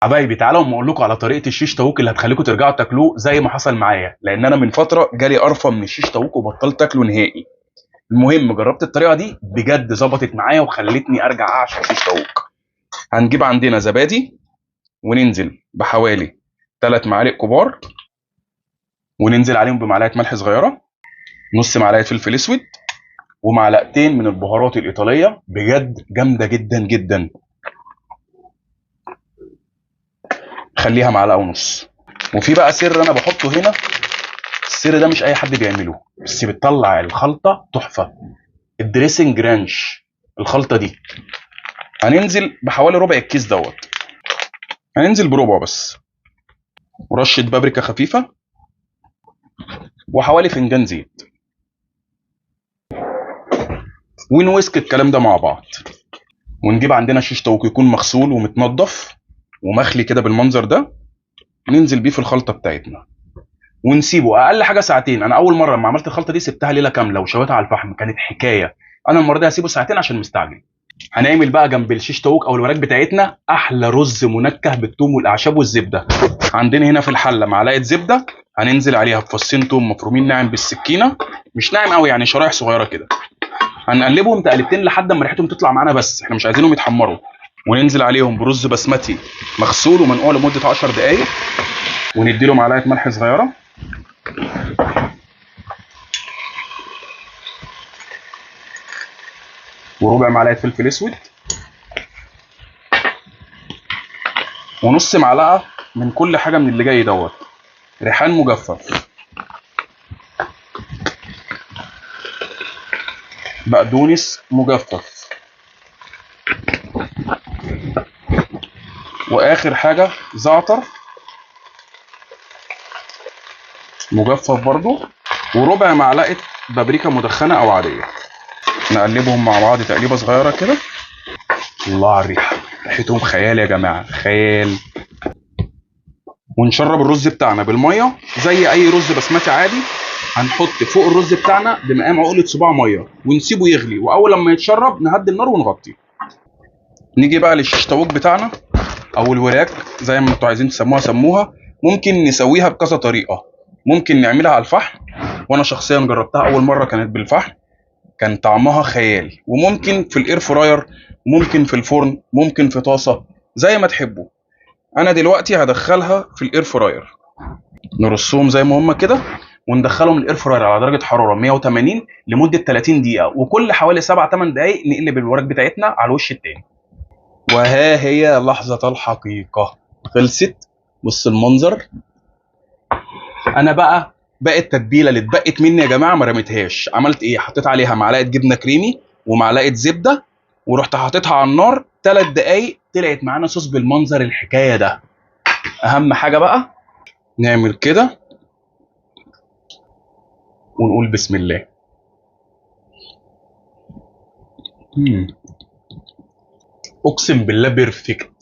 حبايبي تعالوا اما اقول لكم على طريقه الشيش طاووق اللي هتخليكم ترجعوا تاكلوه زي ما حصل معايا، لان انا من فترة جالي قرفه من الشيش طاووق وبطلت اكله نهائي. المهم جربت الطريقة دي بجد ظبطت معايا وخلتني ارجع اعشق شيش طاووق. هنجيب عندنا زبادي وننزل بحوالي 3 معالق كبار، وننزل عليهم بمعلقه ملح صغيرة، نص معلقه فلفل اسود، ومعلقتين من البهارات الايطالية، بجد جامدة جدا جدا. خليها معلقه ونص. وفي بقى سر انا بحطه هنا، السر ده مش اي حد بيعمله، بس بتطلع الخلطة تحفة. ال dressing ranch، الخلطة دي هننزل بحوالي ربع الكيس دوت، هننزل بربعه بس، ورشه بابريكا خفيفة، وحوالي فنجان زيت، ون whisk الكلام ده مع بعض. ونجيب عندنا شيش طاووق يكون مغسول ومتنضف ومخلي كده بالمنظر ده، ننزل بيه في الخلطة بتاعتنا ونسيبه اقل حاجة ساعتين. انا اول مرة لما عملت الخلطة دي سبتها ليلة كاملة وشويتها على الفحم، كانت حكاية. انا المرة دي هسيبه ساعتين عشان مستعجل. هنعمل بقى جنب الشيش طاووق او الوراك بتاعتنا احلى رز منكه بالثوم والاعشاب والزبده. عندنا هنا في الحلة معلقه زبدة، هننزل عليها بفصين توم مفرومين ناعم بالسكينة، مش ناعم قوي يعني شرايح صغيرة كده. هنقلبهم تقلبتين لحد ما ريحتهم تطلع معانا، بس احنا مش عايزينهم يتحمروا. وننزل عليهم برز بسمتي مغسول ومنقوع لمدة 10 دقائق، ونديله معلقه ملح صغيرة، وربع معلقه فلفل اسود، ونص معلقه من كل حاجة من اللي جاي دوت، ريحان مجفف، بقدونس مجفف، واخر حاجة زعتر مجفف برضو، وربع معلقه بابريكا مدخنه او عادية. نقلبهم مع بعض تقليبه صغيرة كده. الله على الريحة، ريحتهم خيال يا جماعة، خيال. ونشرب الرز بتاعنا بالمية زي اي رز بسمتي عادي. هنحط فوق الرز بتاعنا بمقام عقله صباع مية ونسيبه يغلي، واول لما يتشرب نهدي النار ونغطيه. نيجي بقى للشيش طاووق بتاعنا او الوراك زي ما انتوا عايزين تسموها سموها. ممكن نسويها بكذا طريقه، ممكن نعملها على الفحم، وانا شخصيا جربتها اول مرة كانت بالفحم، كان طعمها خيال. وممكن في ال air fryer، ممكن في الفرن، ممكن في طاسه، زي ما تحبوا. انا دلوقتي هدخلها في ال air fryer. نرصهم زي ما هم كده وندخلهم ال air fryer على درجه حرارة 180 لمدة 30 دقيقة، وكل حوالي 7-8 دقائق نقلب الوراك بتاعتنا على الوش التاني. وها هي لحظة الحقيقة، خلصت. بص المنظر. انا بقى باقي التتبيله اللي اتبقت مني يا جماعة ما رميتهاش. عملت ايه؟ حطيت عليها معلقه جبنه كريمي ومعلقة زبدة، ورحت حاططها على النار 3 دقايق، طلعت معانا صوص بالمنظر الحكاية ده. اهم حاجة بقى نعمل كده ونقول بسم الله. اقسم بالله perfect.